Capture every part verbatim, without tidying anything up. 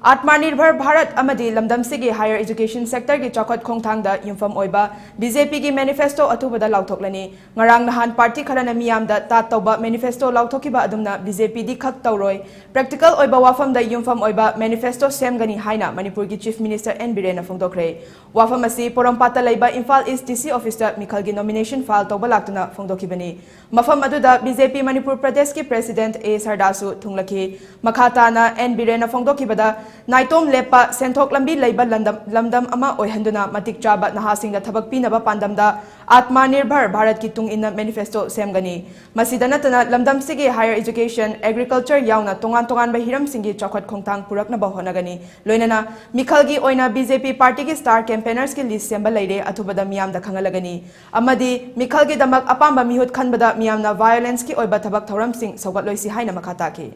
ꯑꯥꯠꯃꯅꯤꯔꯚꯔ ꯚꯥꯔꯠ ꯑꯃꯗꯤ ꯂꯝꯗꯝꯁꯤꯒꯤ higher education sectorꯒꯤ ꯆꯥꯎꯈꯠ ꯈꯣꯡꯊꯥꯡꯗ ꯌꯨꯝꯐꯝ ꯑꯣꯏꯕ BJPꯒꯤ manifesto ꯑꯊꯨꯕꯗ ꯂꯥꯎꯊꯣꯛꯂꯅꯤ꯫ ꯉꯔꯥꯡ ꯅꯍꯥꯟ party ꯈꯔꯅ ꯃꯤꯌꯥꯝꯗ ꯇꯥꯠ ꯇꯧꯕ manifesto ꯂꯥꯎꯊꯣꯛꯈꯤꯕ ꯑꯗꯨꯝꯅ BJPꯗꯤ ꯈꯛ ꯇꯧꯔꯣꯏ, practical ꯑꯣꯏꯕ ꯋꯥꯐꯝꯗ ꯌꯨꯝꯐꯝ ꯑꯣꯏꯕ manifesto ꯁꯦꯝꯒꯅꯤ ꯍꯥꯏꯅ ꯃꯅꯤꯄꯨꯔꯒꯤ Chief Minister N ꯕꯤꯔꯦꯟꯅ ꯐꯣꯡꯗꯣꯛꯈ꯭ꯔꯦ꯫ ꯋꯥꯐꯝ ꯑꯁꯤ ꯄꯣꯔꯣꯝꯄꯥꯠꯇ ꯂꯩꯕ ꯏꯝꯐꯥꯜ East DC officeꯇ ꯃꯤꯈꯜꯒꯤ nomination file ꯇꯧꯕ ꯂꯥꯛꯇꯨꯅ ꯐꯣꯡꯗꯣꯛꯈꯤꯕꯅꯤ꯫ ꯃꯐꯝ ꯑꯗꯨꯗ BJP ꯃꯅꯤꯄꯨꯔ ꯄ꯭ꯔꯗꯦꯁꯀꯤ president A ꯁꯔꯗꯥꯁꯨ ꯊꯨꯡꯂꯈꯤ꯫ ꯃꯈꯥ ꯇꯥꯅ N ꯕꯤꯔꯦꯟꯅ ꯐꯣꯡꯗꯣꯛꯈꯤꯕꯗ, ꯅꯥꯏꯇꯣꯝ ꯂꯦꯞꯄ, ꯁꯦꯟꯊꯣꯛ ꯂꯝꯕꯤ ꯂꯩꯕ ꯂꯝꯗꯝ, ꯂꯝꯗꯝ ꯑꯃ ꯑꯣꯏꯍꯟꯗꯨꯅ ꯃꯇꯤꯛ ꯆꯥꯕ ꯅꯍꯥꯁꯤꯡꯗ ꯊꯕꯛ ꯄꯤꯅꯕ ꯄꯥꯟꯗꯝꯗ ꯑꯥꯠꯃꯅꯤꯔꯚꯔ ꯚꯥꯔꯠꯀꯤ ꯇꯨꯡ ꯏꯟꯅ manifesto ꯁꯦꯝꯒꯅꯤ꯫ ꯃꯁꯤꯗ ꯅꯠꯇꯅ ꯂꯝꯗꯝꯁꯤꯒꯤ higher education, agriculture ꯌꯥꯎꯅ ꯇꯣꯉꯥꯟ ꯇꯣꯉꯥꯟꯕ ꯍꯤꯔꯝꯁꯤꯡꯒꯤ ꯆꯥꯎꯈꯠ ꯈꯣꯡꯊꯥꯡ ꯄꯨꯔꯛꯅꯕ ꯍꯣꯠꯅꯒꯅꯤ꯫ ꯂꯣꯏꯅꯅ ꯃꯤꯈꯜꯒꯤ ꯑꯣꯏꯅ BJP partyꯒꯤ star campaigners ꯀꯤ list ꯁꯦꯝꯕ ꯂꯩꯔꯦ, ꯑꯊꯨꯕꯗ ꯃꯤꯌꯥꯝꯗ ꯈꯪꯍꯜꯂꯒꯅꯤ꯫ ꯑꯃꯗꯤ ꯃꯤꯈꯜꯒꯤꯗꯃꯛ ꯑꯄꯥꯝꯕ ꯃꯤꯍꯨꯠ ꯈꯟꯕꯗ ꯃꯤꯌꯥꯝꯅ violence ꯀꯤ ꯑꯣꯏꯕ ꯊꯕꯛ ꯊꯧꯔꯝꯁꯤꯡ ꯁꯧꯒꯠꯂꯣꯏꯁꯤ ꯍꯥꯏꯅ ꯃꯈꯥ ꯇꯥꯈꯤ꯫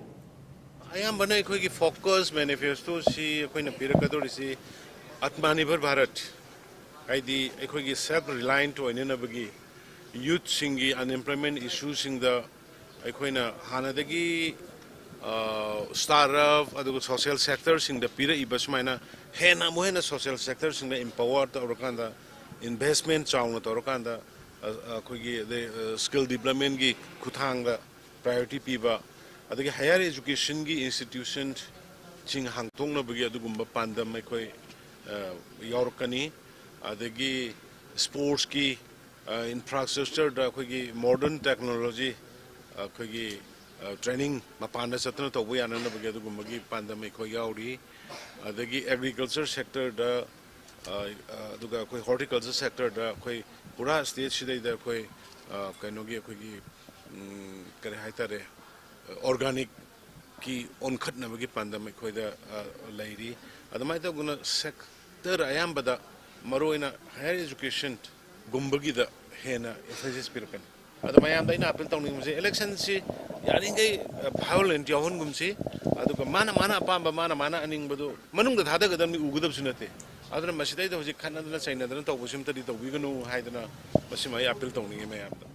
ꯑꯌꯥꯝꯕꯅ ꯑꯩꯈꯣꯏꯒꯤ focus manifesto ꯁꯤ ꯑꯩꯈꯣꯏꯅ ꯄꯤꯔꯛꯀꯗꯧꯔꯤꯁꯤ ꯑꯥꯠꯃꯅꯤꯔꯚꯔ ꯚꯥꯔꯠ, ꯍꯥꯏꯗꯤ ꯑꯩꯈꯣꯏꯒꯤ self reliant ꯑꯣꯏꯅꯅꯕꯒꯤ, youth ꯁꯤꯡꯒꯤ unemployment issue ꯁꯤꯡꯗ ꯑꯩꯈꯣꯏꯅ ꯍꯥꯟꯅꯗꯒꯤ, ꯑ, startup ꯑꯗꯨꯒ social sector ꯁꯤꯡꯗ ꯄꯤꯔꯛꯏꯕ ꯁꯨꯃꯥꯏꯅ ꯍꯦꯟꯅ ꯑꯃꯨꯛ ꯍꯦꯟꯅ social sector ꯁꯤꯡꯗ empower ꯇꯧꯔꯀꯥꯟꯗ investment ꯆꯥꯎꯅ ꯇꯧꯔꯀꯥꯟꯗ, ꯑ, ꯑꯩꯈꯣꯏꯒꯤ ꯑꯗꯩ, ꯑ, skill development ꯀꯤ ꯈꯨꯠꯊꯥꯡꯗ priority ꯄꯤꯕ, ꯑꯗꯒꯤ higher education ꯒꯤ institution ꯁꯤꯡ ꯍꯥꯡꯗꯣꯛꯅꯕꯒꯤ ꯑꯗꯨꯒꯨꯝꯕ ꯄꯥꯟꯗꯝ ꯑꯩꯈꯣꯏ, ꯑ, ꯌꯥꯎꯔꯛꯀꯅꯤ꯫ ꯑꯗꯒꯤ sports ꯀꯤ, ꯑ, infrastructure ꯗ ꯑꯩꯈꯣꯏꯒꯤ modern technology, ꯑꯩꯈꯣꯏꯒꯤ, ꯑ, training ꯃꯄꯥꯟꯗ ꯆꯠꯇꯅ ꯇꯧꯕ ꯌꯥꯅꯅꯕꯒꯤ ꯑꯗꯨꯒꯨꯝꯕꯒꯤ ꯄꯥꯟꯗꯝ ꯑꯩꯈꯣꯏ ꯌꯥꯎꯔꯤ꯫ ꯑꯗꯒꯤ agriculture sector ꯗ, ꯑ, ꯑ, ꯑꯗꯨꯒ ꯑꯩꯈꯣꯏ horticulture sector ꯗ ꯑꯩꯈꯣꯏ ꯄꯨꯔꯥ state ꯁꯤꯗꯩꯗ ꯑꯩꯈꯣꯏ, ꯑ, ꯀꯩꯅꯣꯒꯤ ꯑꯩꯈꯣꯏꯒꯤ, ꯎꯝ, ꯀꯔꯤ ꯍꯥꯏꯇꯥꯔꯦ, organic ꯀꯤ ꯑꯣꯟꯈꯠꯅꯕꯒꯤ ꯄꯥꯟꯗꯝ ꯑꯩꯈꯣꯏꯗ, ꯑ, ꯂꯩꯔꯤ꯫ ꯑꯗꯨꯃꯥꯏꯅ ꯇꯧꯗꯅ sector ꯑꯌꯥꯝꯕꯗ, ꯃꯔꯨꯑꯣꯏꯅ higher education ꯒꯨꯝꯕꯒꯤꯗ ꯍꯦꯟꯅ emphasis ꯄꯤꯔꯛꯀꯅꯤ꯫ ꯑꯗꯣ ꯃꯌꯥꯝꯗ ꯑꯩꯅ appeal ꯇꯧꯅꯤꯡꯕꯁꯦ, election ꯁꯤ ꯌꯥꯔꯤꯈꯩ, ꯑ, violent ꯌꯥꯎꯍꯟꯒꯨꯝꯁꯤ꯫ ꯑꯗꯨꯒ ꯃꯥꯅ ꯃꯥꯅ ꯑꯄꯥꯝꯕ, ꯃꯥꯅ ꯃꯥꯅ ꯑꯅꯤꯡꯕꯗꯨ ꯃꯅꯨꯡꯗ ꯊꯥꯗꯒꯗꯕꯅꯤ, ꯎꯒꯗꯕꯁꯨ ꯅꯠꯇꯦ꯫ ꯑꯗꯨꯅ ꯃꯁꯤꯗꯩꯗ ꯍꯧꯖꯤꯛ ꯈꯠꯅꯗꯅ ꯆꯩꯅꯗꯅ ꯇꯧꯕꯁꯤ ꯑꯝꯇꯗꯤ ꯇꯧꯕꯤꯒꯅꯨ ꯍꯥꯏꯗꯅ ꯃꯁꯤꯃ ꯑꯩ appeal ꯇꯧꯅꯤꯡꯉꯤ ꯃꯌꯥꯝꯗ꯫